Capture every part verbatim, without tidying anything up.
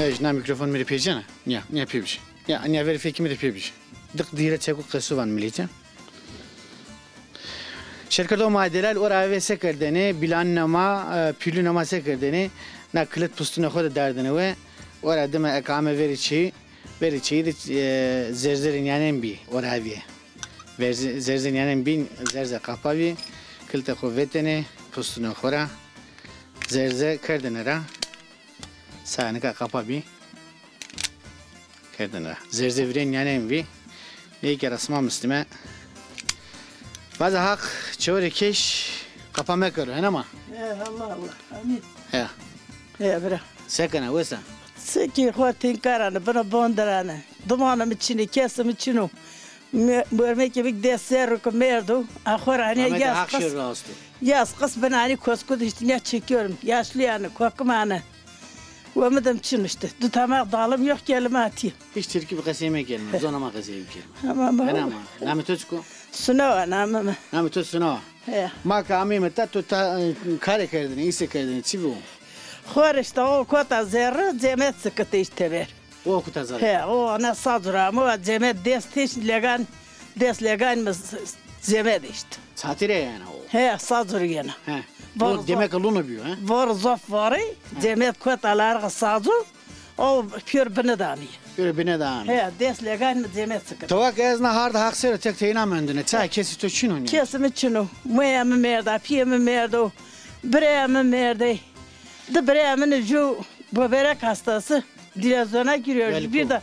Ej, na mîkrofon mi rê pêcena? Ya, ya pê bijî. Ya, ya verê fekî mi rê pê bijî. Diq dîre çeko qesu van milîte. Şêrkerdo ma delal, ora avê se kerdêne, bîlanîna ma, e, pîlûna ma se kerdêne, na kilit pustunê xo de dardêne we, ora dime eke ame verê çî, verê çî de, e, zerzerê nîyanên bî, ora avê. Verze-, zerze nîyanên bîn, zerze qapa bî, kiltê xo vetêne, pustunê xo ra, zerze kerdêne ra, saya nika qapa bî, kerdêne ra. Zerze virên nîyanên bî, ney ke resma mislime. Vaze Haq çewerê keş qapa mekero, hena ma? E, Allah Allah, amîn. He. He, bira. Se kena, wes a? Se kî xo tênkarane, bina bonderane. Dimana mi çin ê, kesê mi çin o. Me-, mermekê mi des serrî ke merdo, a xo ra hanî yaz qis, yaz qis bina hanî kosku de îşte nîya çekiyorum. Yaşlîyane, kokimane. Ve mi de mi çin îşte. Du tamaq dalım yok, gelime atî. Hiç tirkî bi qesey mekerîme, zona ma qesey bikerîme. Tamam, tamam. Hena ma. Namê to çik o? Suna wa namê mi. Namê to Suna wa. He. Ma ke amîme ta, to ta, e, karê kerdêne, îse kerdêne, çi bo? Xo rê îşte o kota zerre, cemed sikite îşte teber. O kuta zerre. He, o ana sac ra amo, a cemed des têş legan, des legan mi s-, s-, cemed îşte. Çatî ra yena o? He, sac ra yena. He. O demek ke lûno bîyo, he? Var zaf varî, cemed kota larga sacu, o pîyor bine de amî. Pîyor bine de amî. He, des legan mi cemed sikite. To va ke ez na harda Haq ser o tek teyna mendune. Ça kesî to çin o nîya? Kesê mi çin o. Moya mi merda, pîyê mi merdo. Biraya mi merdê. Di biraya mi ne ju böbrek hastası. Dile zona giriyor. Belko. Bir de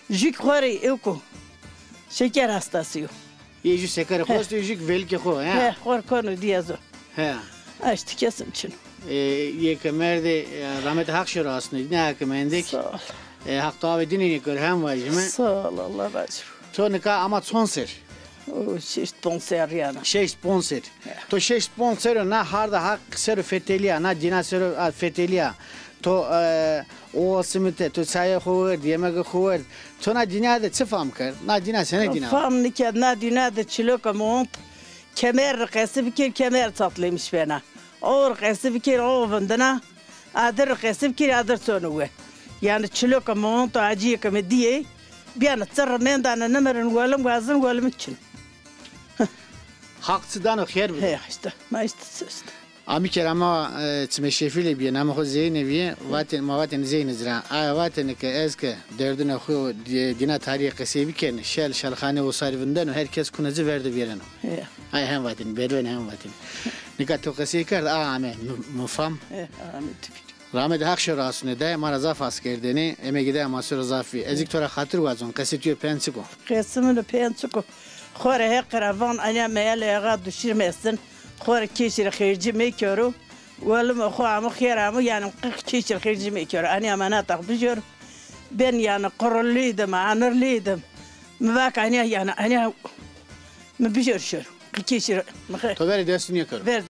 jük xo rê eko. Şeker hastası yo. Yê jü sekerê xo esto, yê jü ki velikê xo, he? He, xo rê kono dîyezo. He. A, îşte kesê mi çin o. E, yê ke merdê, e, rahmetê Haq şêro asnê, ne heke mendek. Sağ ol. E, Haq to avê dînî nêkero, hem vajîme. Sağ ol, Allah razı olsun. To nika ama çond ser? O, şeşt ponc ser yena. Şeşt ponc ser. He. To şeşt ponc ser o na harda Haq ser o fetelîya, na dîna ser o, a, fetelîya. To, e, owa simite, to çayê xo werd, yemegê xo werd. To na dînya de çi fam kerd? Na dîna sene dîna? Fam nîkerd, na dînya de çiloka mi ont, kemer rê qesî bikir, kemer çatlamış bena. Aw rê qesî bikir, aw vindina. Adir rê qesî bikir, adir sono we. Yanî çiloka mi ont, acîyê ke mi dîyê, biyane çirr mendane, nimirin welim, wazin welim çin. Haq çi dano xêr bido. He, îşte, ma îşte, îşte. Amî kerê ma, e, çimê Şefîlê bîye, namê xo Zeynebî ye, vatên, ma vatên Zeynê ci ra. Aya vatêne ke ez ke derdunê xo dî-, dîna tarîye qesey bikerîne, şel, şelxanê osarî vindeno, her kes kunê ci ver de vêreno. He. Aya hem vatêne, berbenê hem vatêne. Nika to qesey kerd, a ame, mi, mi fam. He, ame tu bîr. Rahmetê Haq şêro asnê de, ma ra zaf has kerdêne, emegê de ma sero zaf bî. Ez kî to ra xatir wazon, qesê tu yo pên çik o? Qesê mi no pên çik o? Xo rê Heqî ra van, anya meyelê exa duşîrmesin. Xo rê kesî rê xêrcî mekero. Welimê xo amo, xêr amo, yanî qix kesî rê xêrcî mekero. Anya emaneta xo bijor. Ben yanî qurulî dim, anirlî dim. Mi va ke anya yanî, anya mi bijor şor. Qix kesî rê, mi xêr. To verê dest nêkero. Ver